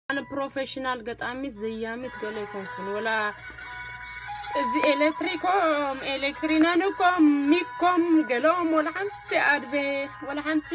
ኣነ ፕሮፌሽናል ገጣሚት ዘያሚት ገለ ኣይኮንኩን። ወላ እዚ ኤሌክትሪኮም ኤሌክትሪናንኮም ሚኮም ገለኦም ወላ ሓንቲ ኣድቤ ወላ ሓንቲ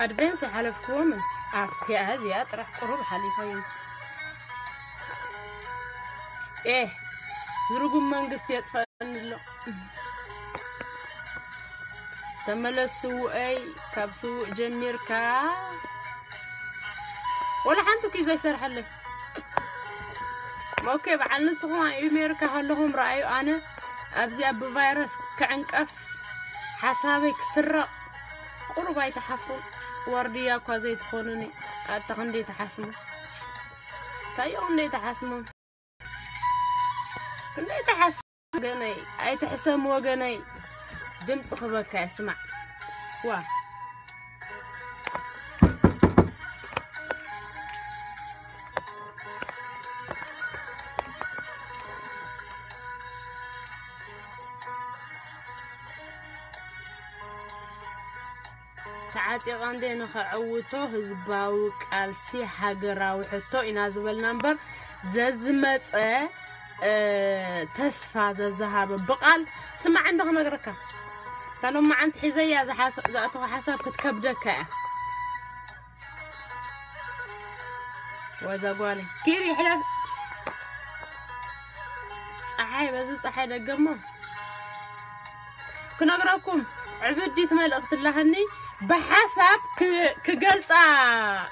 ኣድቤንስ ኣይሓለፍክዎምን። ኣብቲኣ እዚኣ ጥራሕ ቁሩብ ሓሊፈዮም። ኤ ዝርጉም መንግስቲ የጥፈኣኒ ኣሎ። ተመለስ ስውኣይ፣ ካብ ስውእ ጀሚርካ ወላ ሓንቲ ኩይ ዘይሰርሐለይ። ኦኬ፣ በዓል ንስኹም ኣብ ኣሜሪካ ከለኹም ረኣዩ፣ ኣነ ኣብዚኣ ብቫይረስ ክዕንቀፍ፣ ሓሳበይ ክስረቕ ቁሩብ ኣይትሓፍሩን። ዋርድያ እኳ ዘይትኾኑኒ ኣታ ክንደይ ትሓስሙ? እንታይ እዩ ክንደይ ትሓስሙ? ክንደይ ትሓስሙ ወገነይ? ኣይትሕሰም ወገነይ። ድምፂ ክበካ ይስማዕ። ዋ ተዓጢቐ እንደ ንኸዕውቶ ህዝባዊ ቃልሲ ሃገራዊ ሕቶ ኢና ዝበልና እምበር፣ ዘዝመጸ፣ እ፣ ተስፋ ዘዝሃበ ብቓል ስማዕ እንዶ ክነግረካ። እታ ሎማዓንቲ ሒዘያ ዝሓስ-፣ ዝኣተኹ ሓሳብ ክትከብደካ እያ። ወዛ ጓለይ። ኪሪ፣ ሕለፍ። ጸሓይ፣ በዚ ጸሓይ ደገሞ። ክነግረኩም፣ ዕብዲት መልእኽቲ ኣለሃኒ፣ ብሓሳብ ክ-፣ ክገልጻ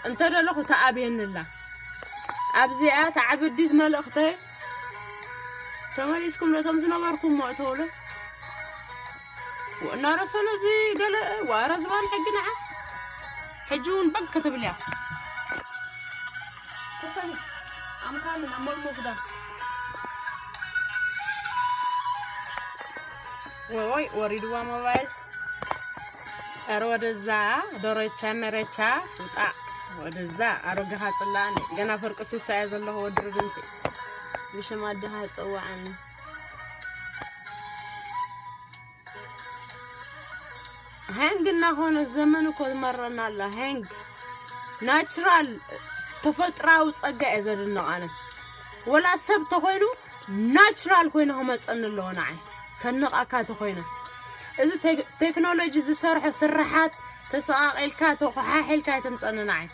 እንተደለኹ ተኣብየኒ ኣላ። ኣብዚኣ እታ ዕብዲት መልእኽተይ፣ ተመሊስኩም ነቶም ዝነበርኩም እሞ እተውለ። እናረሰነ እዚ ገለ ዋረ ዝባን ሕጊ ንዓ። ሕጂ እውን በግ ክትብል እያ። ክፈሊ። ኣምካምን ኣብ ሞልሞ ሱዳን። ወይ ወሪድዋ ሞባይል። ኧረ ወደዛ ዶሮቻ መረቻ ውጣ። ወደዛ ኣሮጌኻ ጽላእኒ። ገና ፈርቂ ሱሳ እየ ዘለኹ ወዲ ርግምቲ። ብሽም ኣድኻ ጸዋዓኒ። ሃንግ እናኾነ ዘመን እኮ ዝመረና ኣላ። ሃንግ ናቹራል ተፈጥራዊ ጸጋ እየ ዘድንቕ ኣነ። ወላ ሰብ ተኾይኑ ናቹራል ኮይኑ ክመጸኒ ኣለዎ ንዓይ። ከንቓካ ተኾይነ። እዚ ቴክ-፣ ቴክኖሎጂ ዝሰርሖ ስራሓት ተሰቓቒልካ፣ ተኾሓሒልካ ኣይተምጸኒ ንዓይ።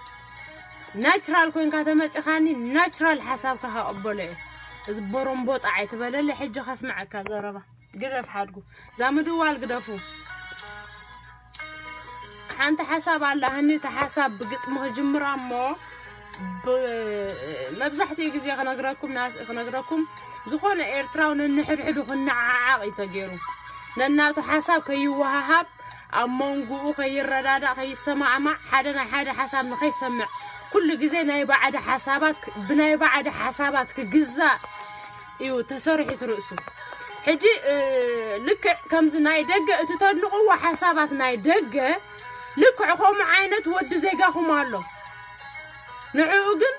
ናቹራል ኮይንካ ተመጺኻኒ፣ ናቹራል ሓሳብካ ከቐበሎ እየ። እዚ ቦሮምቦጣ ኣይትበለለ፣ ሕጂ ከስምዐካ ዘረባ። ግደፍ ሓድጉ። እዛ ምድዋል ግደፉ። ሓንቲ ሓሳብ ኣላ፣ ሃኒ፣ እታ ሓሳብ ብግጥሚ ክጅምራ እሞ፣ ብ-፣ መብዛሕትኡ ግዜ ክነግረኩም፣ ናስ-፣ ክነግረኩም፣ ዝኾነ ኤርትራዊ ነንሕድሕዱ ክነዓዓቕ እዩ ተገይሩ። ነናቱ ሓሳብ ከይወሃሃብ፣ ኣብ መንጎኡ ከይረዳዳእ፣ ከይሰማዕማዕ፣ ሓደ ናይ ሓደ ሓሳብ ንኸይሰምዕ፣ ኩሉ ግዜ ናይ ባዕዲ ሓሳባት ክ-፣ ብናይ ባዕዲ ሓሳባት ክግዛእ እዩ ተሰሪሑ ትርእሱ። ሕጂ፣ እ፣ ልክዕ ከምዚ ናይ ደገ እቲ ተድንቕዎ ሓሳባት ናይ ደገ ልክዕ ከምኡ ዓይነት ወዲ ዜጋኹም ኣሎ። ንዕኡ ግን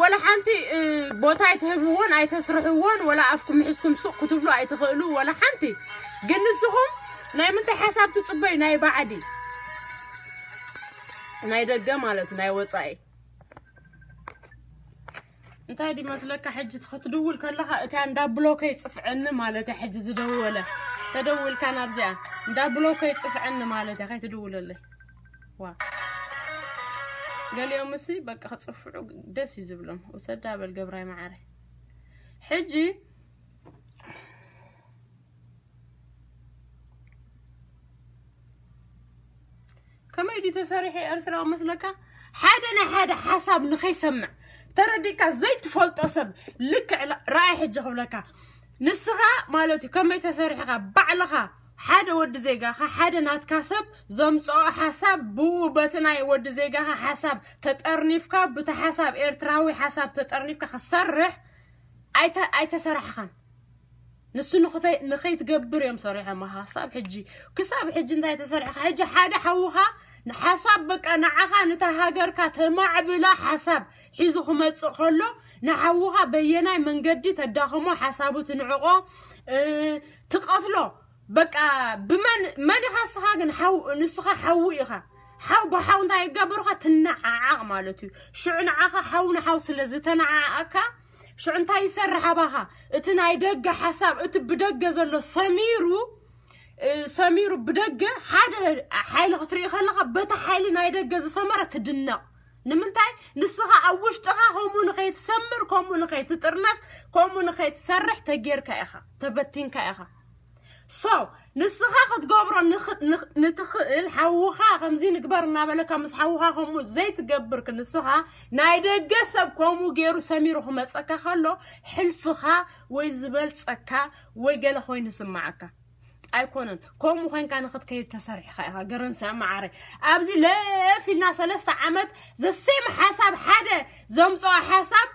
ወላ ሓንቲ፣ እ፣ ቦታ ኣይትህብዎን፣ ኣይተስርሕዎን፣ ወላ ኣፍኩም ምሒዝኩም ሱቕ ክትብሉ ኣይትኽእሉ፣ ወላ ሓንቲ። ግን ንስኹም ናይ ምንታይ ሓሳብ ትጽበዩ? ናይ ባዕዲ፣ ናይ ደገ ማለት ናይ ወጻኢ። እንታይ ድመስለካ፣ ሕጂ ክትድውል ከለኻ፣ እታ እንዳ ብሎከይ ጽፍዐኒ ማለት እያ። ሕጂ ዝደወለ፣ ተደውልካ ናብዚኣ፣ እንዳ ብሎከይ ጽፍዐኒ ማለት እያ። ከይትድውለለይ። ዋ። ገሊኦም እሲ በቃ ክጽፍዑ ደስ እዩ ዝብሎም። ውሰዳ በል ገብራይ መዓረይ። ሕጂ ከመይ ድዩ ተሰሪሑ ኤርትራዊ መስለካ? ሓደ ናይ ሓደ ሓሳብ ንኸይሰምዕ ተረዲእካ ዘይትፈልጦ ሰብ ልክዕ ላ-፣ ራእይ ሕጂ ክብለካ። ንስኻ ማለት እዩ ከመይ ተሰሪሕኻ ባዕልኻ ሓደ ወዲ ዜጋኻ ሓደ ናትካ ሰብ ዘምጽኦ ሓሳብ ብኡ በቲ ናይ ወዲ ዜጋኻ ሓሳብ ተጠርኒፍካ ብቲ ሓሳብ ኤርትራዊ ሓሳብ ተጠርኒፍካ ክሰርሕ ኣይተ-፣ ኣይተሰራሕኻን። ንሱ ንኽተ-፣ ንኸይትገብር እዮም ሰሪሖም። ክሳብ ሕጂ፣ ክሳብ ሕጂ እንታይ ተሰሪሕካ? ሕጂ ሓደ ሓውኻ ንሓሳብ በቃ ንዓኻ ንታ ሃገርካ ተማዕብላ ሓሳብ ሒዙ ክመጽእ ከሎ ንሓውኻ በየናይ መንገዲ ተዳኽሞ፣ ሓሳቡ ትንዕቆ፣ እ፣ ትቐትሎ። በቃ ብመን፣ መን ኢኻ ንስኻ ግን ሓው-፣ ንስኻ ሓው ኢኻ። ሓው ብሓው እንታይ ይገብሩኻ? ትነዓዓቕ ማለት እዩ። ሽዑ ንዓኻ ሓው ንሓው ስለ ዝተነዓዓቕካ፣ ሽዑ እንታይ ይሰርሕ ኣባኻ? እቲ ናይ ደገ ሓሳብ፣ እቲ ብደገ ዘሎ ሰሚሩ፣ እ፣ ሰሚሩ ብደገ ሓደ ሓይሊ ክትርኢ ከለኻ፣ በቲ ሓይሊ ናይ ደገ ዝሰመረ ትድነቕ። ንምንታይ? ንስኻ ኣብ ውሽጥኻ ከምኡ ንኸይትሰምር፣ ከምኡ ንኸይትጥርነፍ፣ ከምኡ ንኸይትሰርሕ ተጌርካ ኢኻ፣ ተበቲንካ ኢኻ። So ንስኻ ክትገብሮ ንኽ- ንኽ- ንትኽእል፣ ሓውኻ ከምዚ ንግበር እናበለካ ምስ ሓውኻ ከምኡ ዘይትገብር፣ ንስኻ ናይ ደገ ሰብ ከምኡ ገይሩ ሰሚሩ ክመፀካ ከሎ፣ ሕልፍኻ ወይ ዝበልፀካ ወይ ገለ ኮይኑ ይስማዓካ። ኣይኮነን። ከምኡ ኮይንካ ንክትከይድ ተሰሪሕካ ኢኻ። ገረንሰ መዓረ፣ ኣብዚ ለፍ ኢልና ሰለስተ ዓመት ዘሴም ሓሳብ፣ ሓደ ዘምፅኦ ሓሳብ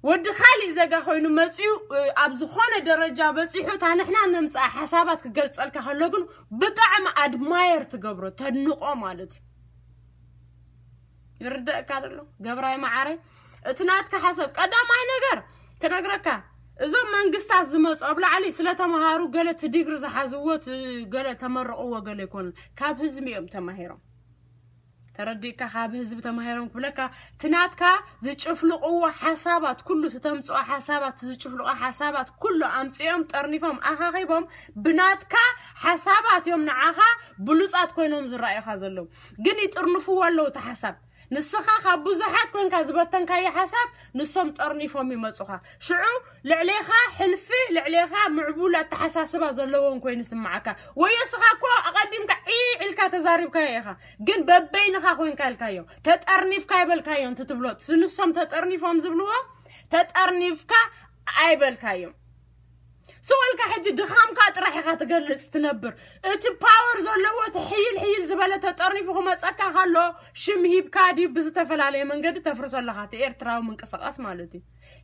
ወዲ ካሊእ ዘጋ ኮይኑ መፅዩ፣ እ፣ ኣብ ዝኾነ ደረጃ በፂሑ፣ እታ ንሕና ነምፅኣ ሓሳባት ክገልፀልካ ከሎ ግን ብጣዕሚ ኣድማየር ትገብሮ፣ ተድንቆ ማለት እዩ። ይርደእካ ደሎ ገብራይ መዓረይ? እቲ ናትካ ሓሳብ፣ ቀዳማይ ነገር ክነግረካ፣ እዞም መንግስታት ዝመፁ ኣብ ላዕሊ ስለ ተምሃሩ፣ ገለ እቲ ዲግሪ ዝሓዝዎ፣ እቲ ገለ ተመረቕዎ ገለ ኣይኮኑን፣ ካብ ህዝቢ እዮም ተማሂሮም። ተረዲእካ? ካብ ህዝቢ ተማሂሮም ክብለካ፣ እቲ ናትካ ዝጭፍልቕዎ ሓሳባት ኩሉ፣ እቲ ተምፅኦ ሓሳባት፣ እቲ ዝጭፍልቖ ሓሳባት ኩሉ ኣምፂኦም ጠርኒፎም ኣኻኺቦም ብናትካ ሓሳባት እዮም ንዓኻ ብሉፃት ኮይኖም ዝረኣዩኻ ዘለዉ። ግን ይጥርንፍዎ ኣለዉ እቲ ሓሳብ። ንስኻ ካብ ብዙሓት ኮይንካ ዝበተንካዮ ሓሳብ ንሶም ጠርኒፎም ይመፁኻ። ሽዑ ልዕሌኻ ሕልፊ፣ ልዕሌኻ ምዕቡል ኣተሓሳስባ ዘለዎም ኮይኑ ይስምዓካ። ወይ እስኻ እኮ ኣቐዲምካ ዒዕ ኢልካ ተዛሪብካዮ ኢኻ፣ ግን በበይንኻ ኮይንካ ኢልካዮ፣ ተጠርኒፍካ ይበልካዮ። እንት ትብሎ፣ ንሶም ተጠርኒፎም ዝብልዎ፣ ተጠርኒፍካ ኣይበልካዮም። ስወልካ ሕጂ ድኻምካ ጥራሕ ኢኻ ትገልጽ ትነብር። እቲ ፓወር ዘለዎ፣ እቲ ሕይል ሕይል ዝበለ ተጠርኒፉ ክመጸካ ከሎ፣ ሽም ሂብካ ድዩ ብዝተፈላለየ መንገዲ ተፍርሶ ኣለኻ፣ እቲ ኤርትራዊ ምንቅስቃስ ማለት እዩ።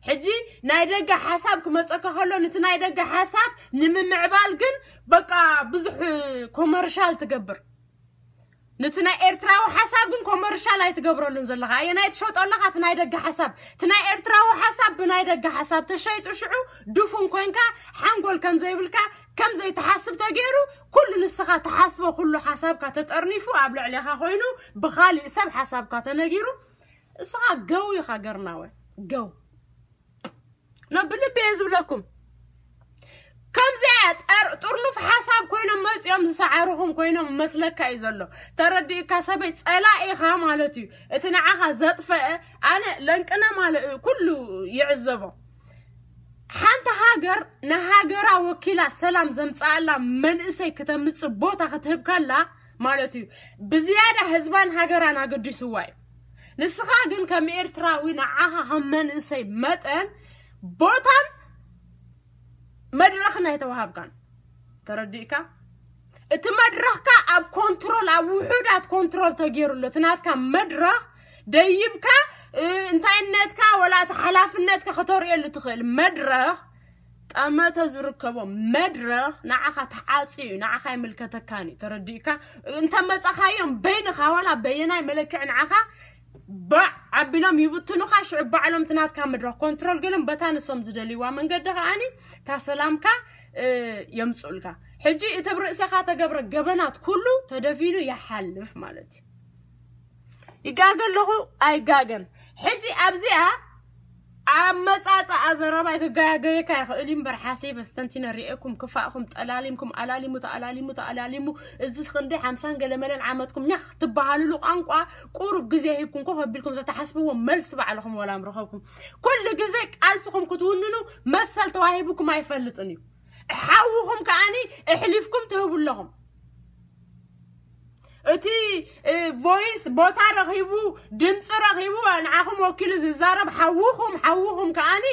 ሕጂ ናይ ደገ ሓሳብ ክመጸካ ከሎ፣ ነቲ ናይ ደገ ሓሳብ ንምምዕባል ግን በቃ ብዙሕ ኮመርሻል ትገብር። ነቲ ናይ ኤርትራዊ ሓሳብ ግን ኮመርሻል ኣይትገብረሉን ዘለኻ። ኣየናይ ትሸጦ ኣለኻ? እቲ ናይ ደገ ሓሳብ። እቲ ናይ ኤርትራዊ ሓሳብ ብናይ ደገ ሓሳብ ተሸይጡ፣ ሽዑ ድፉን ኮይንካ፣ ሓንጎል ከም ዘይብልካ፣ ከም ዘይትሓስብ ተገይሩ፣ ኩሉ ንስኻ ትሓስቦ ኩሉ ሓሳብካ ተጠርኒፉ ኣብ ልዕሌኻ ኮይኑ፣ ብኻሊእ ሰብ ሓሳብካ ተነጊሩ፣ እስኻ ገው ኢኻ ገርናወ። ገው። ነብልቢ እየ ዝብለኩም። ከምዚኣ ጠር- ጥርኑፍ ሓሳብ ኮይኖም መፂኦም ዝሰዓሩኹም ኮይኖም መስለካ እዩ ዘሎ። ተረዲእካ ሰበይ? ፀላኢኻ ማለት እዩ። እቲ ንዓኻ ዘጥፈአ፣ ኣነ ለንቅነ ማለት እዩ፣ ኩሉ ይዕዘቦ። ሓንቲ ሃገር ንሃገራ ወኪላ ሰላም ዘምፅኣላ መንእሰይ ክተምፅእ ቦታ ክትህብ ከላ ማለት እዩ፣ ብዝያዳ ህዝባን ሃገራን ኣገዲስዋ እዩ። ንስኻ ግን ከም ኤርትራዊ ንዓኻ ከም መንእሰይ መጠን ቦታን መድረኽን ኣይተዋሃብካን። ተረዲእካ? እቲ መድረኽካ ኣብ ኮንትሮል፣ ኣብ ውሑዳት ኮንትሮል ተገይሩ ኣሎ። እቲ ናትካ መድረኽ ደይብካ፣ እ፣ እንታይነትካ ወላ እቲ ሓላፍነትካ ከተርእየሉ ትኽእል መድረኽ፣ ጠመተ ዝርከቦ መድረኽ ንዓኻ ተዓጽዩ እዩ፣ ንዓኻ ኣይምልከተካን እዩ። ተረዲእካ? እንተ መጻኻዮም በይንኻ ዋላ በየናይ መለክዒ ንዓኻ ባዕ ኣቢሎም ይብትኑኻ። ሽዑ ባዕሎም እቲ ናትካ መድረኽ ኮንትሮል ገይሮም በታ ንሶም ዝደልይዋ መንገዲ ከኣኒ እታ ሰላምካ፣ እ፣ የምጽኡልካ። ሕጂ እቲ ብ ርእስኻ ተገብረ ገበናት ኩሉ ተደፊኑ ይሓልፍ ማለት እዩ። ይጋገ ኣለኹ ኣይጋገን። ሕጂ ኣብዚኣ ኣብ መጻጻኣ ዘረባይ ክጋገየካ ይኽእል እዩ እምበር፣ ሓሲበ ኣስተንቲነ ርእየኩም ክፋእኩም ጠላሊምኩም፣ ኣላሊሙ ተኣላሊሙ ተኣላሊሙ፣ እዚ ክንደይ ሓምሳን ገለ መለን ዓመትኩም ኛኽ ትበሃልሉ ቋንቋ ቁሩብ ግዜ ሂብኩም ኮፍ ኣቢልኩም ተተሓስብዎ መልሲ ባዕልኹም ወላ ምረኸብኩም። ኩሉ ግዜ ቃልስኹም ክትውንኑ መሰል ተዋሂቡኩም ኣይፈልጥን እዩ። ሓውኹም ከኣኒ እሕሊፍኩም ትህቡ ኣለኹም። እቲ፣ እ፣ ቮይስ ቦታ ረኺቡ፣ ድምፂ ረኺቡ፣ ንዓኹም ወኪሉ ዝዛረብ ሓውኹም፣ ሓውኹም ከኣኒ፣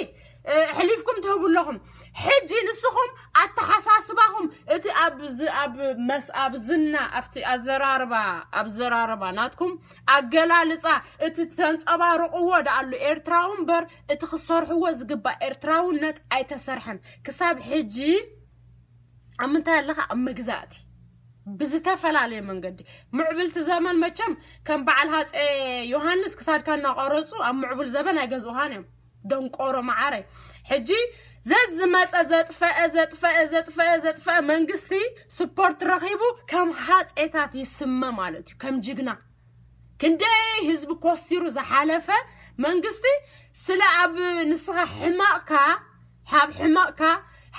እ፣ ኣሕሊፍኩም ትህቡ ኣለኹም። ሕጂ ንስኹም ኣተሓሳስባኹም፣ እቲ ኣብ ዝ-፣ ኣብ መስ-፣ ኣብ ዝና፣ ኣብቲ ኣዘራርባ፣ ኣብ ዘራርባ ናትኩም ኣገላልጻ፣ እቲ ተንጸባርቕዎ ደኣሉ ኤርትራዊ እምበር፣ እቲ ክሰርሕዎ ዝግባእ ኤርትራውነት ኣይተሰርሐን። ክሳብ ሕጂ ኣብ ምንታይ ኣለኻ? ኣብ መግዛእቲ ብዝተፈላለየ መንገዲ። ምዕብልቲ ዘመን መቸም ከም በዓል ሃፀ ዮሃንስ ክሳድካ እናቐረፁ ኣብ ምዕቡል ዘበን ኣይገዝኡኻን እዮም። ደንቆሮ መዓረይ። ሕጂ ዘዝመፀ ዘጥፈአ ዘጥፈአ ዘጥፈአ ዘጥፈአ መንግስቲ ስፖርት ረኺቡ ከም ሃፀይታት ይስመ ማለት እዩ፣ ከም ጅግና። ክንደይ ህዝቢ ኮስቲሩ ዝሓለፈ መንግስቲ ስለ ኣብ ንስኻ ሕማቕካ፣ ኣብ ሕማቕካ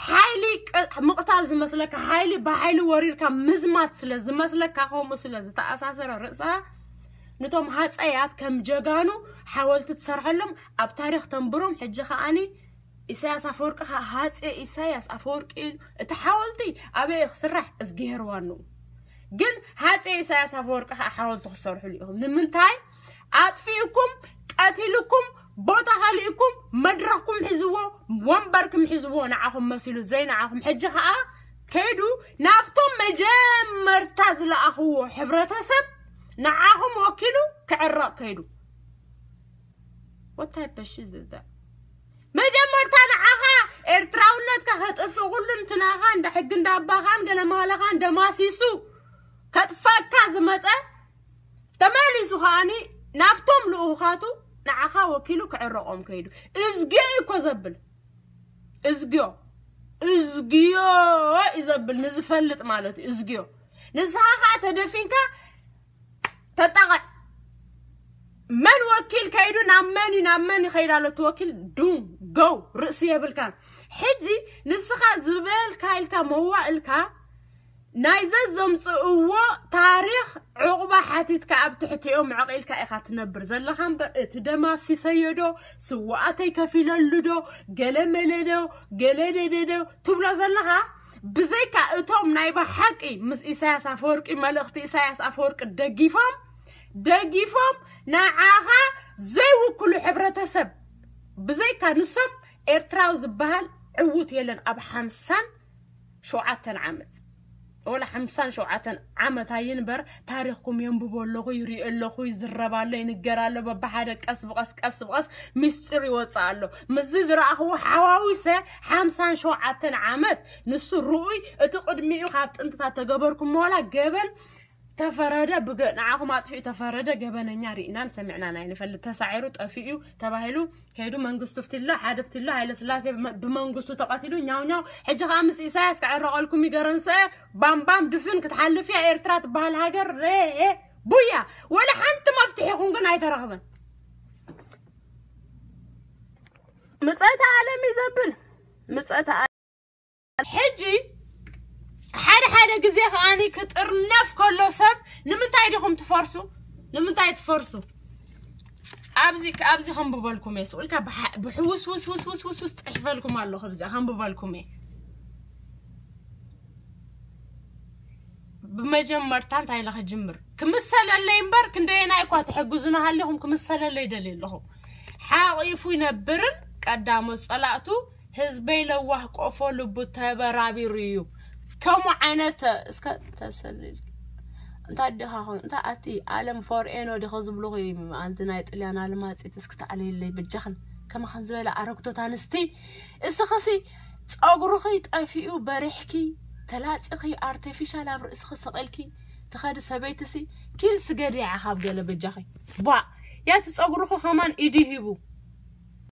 ሓይሊ ቀ- ምቕታል ዝመስለካ፣ ሓይሊ ብሓይሊ ወሪርካ ምዝማት ስለ ዝመስለካ፣ ከምኡ ስለ ዝተኣሳሰረ ርእስኻ፣ ንቶም ሃፀያት ከም ጀጋኑ ሓወልቲ ትሰርሐሎም፣ ኣብ ታሪኽ ተንብሮም። ሕጂ ከዓኒ ኢሳያስ ኣፈወርቂ ከ-፣ ሃፀ ኢሳያስ ኣፈወርቂ ኢሉ እቲ ሓወልቲ ኣበይ ክስራሕ? እዝግሄር ዋንኡ። ግን ሃፀ ኢሳያስ ኣፈወርቂ ከ ሓወልቲ ክሰርሕሉ ኢኹም። ንምንታይ? ኣጥፊእኩም፣ ቀቲልኩም፣ ቦታ ከሊእኩም፣ መድረኽኩም ሒዝዎ፣ ወንበርኩም ሒዝዎ፣ ንዓኹም መሲሉ ዘይንዓኹም። ሕጂ ከኣ ከይዱ ናብቶም መጀመርታ ዝለኣኽዎ ሕብረተሰብ ንዓኹም ወኪሉ ክዕረቕ ከይዱ። What type of shit is that? መጀመርታ ንዓኻ ኤርትራውነትካ ከጥፍእ፣ ኩሉ እንትናኻ እንደ ሕጊ እንዳባኻን ገለማለኻን ደማሲሱ ከጥፈካ ዝመፀ፣ ተመሊሱ ከዓኒ ናብቶም ልኡኻቱ ንዓኻ ወኪሉ ክዕረቖም ከይዱ። እዝግዮ እዩ እኮ ዘብል። እዝግዮ፣ እዝግዮ እዩ ዘብል፣ ንዝፈልጥ ማለት እዩ። እዝግዮ። ንስኻ ከዓ ተደፊንካ ተጣቕዕ። መን ወኪል ከይዱ ናብ መን እዩ፣ ናብ መን ይኸይድ ኣሎ እቲ ወኪል? ዱን፣ ጎው፣ ርእሲ የብልካን። ሕጂ ንስኻ ዝበልካ ኢልካ መዋእልካ ናይ ዘዘምፅእዎ ታሪኽ ዕቑባ ሓቲትካ ኣብ ትሕቲኦም ዕቕ ኢልካ ኢኻ ትነብር ዘለኻ እምበር፣ እቲ ደም ኣፍሲሰዮ ዶ፣ ስዋኣተይ ከፊለሉ ዶ፣ ገለ መለ ዶ፣ ገለ ደደ ዶ ትብሎ ዘለኻ፣ ብዘይካ እቶም ናይ ብሓቂ ምስ ኢሳያስ ኣፈወርቂ፣ መልእኽቲ ኢሳያስ ኣፈወርቂ ደጊፎም፣ ደጊፎም ንዓኻ ዘይውክሉ ሕብረተሰብ፣ ብዘይካ ንሶም ኤርትራዊ ዝበሃል ዕዉት የለን ኣብ ሓምሳን ሸውዓተን ዓመት። ወላ ሓምሳን ሸውዓተን ዓመት ኣይንበር፣ ታሪኽኩም የንብቦ ኣለኹ፣ ይሪኦ ኣለኹ፣ ይዝረብ ኣሎ፣ ይንገር ኣሎ፣ በብሓደ ቀስ ብቐስ፣ ቀስ ብቐስ ምስጢር ይወፅእ ኣሎ። ምስዚ ዝረኣኽዎ ሓዋዊሰ ሓምሳን ሸውዓተን ዓመት ንሱ ርኡይ፣ እቲ ቅድሚኡ ካብ ጥንትታት ተገበርኩም ዋላ ገበን ተፈረደ፣ ብገ-፣ ንዓኹም ኣጥፊኡ ተፈረደ፣ ገበነኛ ርኢናን ሰሚዕናን ኣይንፈልጥ። ተሳዒሩ ጠፊኡ ተባሂሉ ከይዱ መንግስቱ ፍትሎ፣ ሓደ ፍትሎ፣ ሃይለ ስላሴ ብመ-፣ ብመንግስቱ ተቐቲሉ፣ ኛው ኛው። ሕጂ ኸዓ ምስ ኢሳያስ ክዕረቐልኩም እዩ፣ ገረንሰ፣ ባም ባም፣ ድፍን ክትሓልፍ እያ ኤርትራ ትበሃል ሃገር። ረ-፣ እ፣ ቡያ። ወላ ሓንቲ መፍትሒኹም ግን ኣይተረኽበን። ምጸተ ዓለም እዩ ዘብል። ምጸተ ዓለም። ሕጂ ሓደ ሓደ ግዜ ከዓኒ ክጥርነፍ ከሎ ሰብ፣ ንምንታይ ዲኹም ትፈርሱ? ንምንታይ ትፈርሱ? ኣብዚ፣ ኣብዚ ከንብበልኩም እየ። ስቕ ኢልካ ብሓ-፣ ብሕውስ ውስ ውስ ውስ ውስ ውስ ጽሕፈልኩም ኣለኹ። ኣብዚ ከንብበልኩም እየ። ብመጀመርታ እንታይ ኢለ ክጅምር? ክምሰለለይ እምበር ክንደየናይ እኳ ትሕግዙና ሃሊኹም ክምሰለለይ ደልየ ኣለኹ። ሓቒፉ ይነብርን ቀዳሞት ጸላእቱ ህዝበይ ለዋህ ቆፎ ልቡ ተበራቢሩ እዩ። ከምኡ ዓይነት እስከ ተሰልል። እንታይ ዲኻ ኾን? እንታይ ኣቲ ኣለም ፎርኤኖ ዲኸ ዝብልኹ እዩ? ኣንቲ ናይ ጥልያን ኣልማጺት እስኪ ተዓለይለይ በጃኽን። ከማኽን ዝበለ ኣረግቶት ኣንስቲ እስኽሲ ጸጉርኺ ጠፊኡ በሪሕኪ ተላጺኺ ኣርቲፊሻል ኣብ ርእስኺ ሰቒልኪ ትኸዲ ሰበይትሲ ኪድ ስገዲ ኢኻ ካብ ገለ በጃኺ። ቧ! ያቲ ጸጉርኺ ከማን ኢዲ ሂቡ።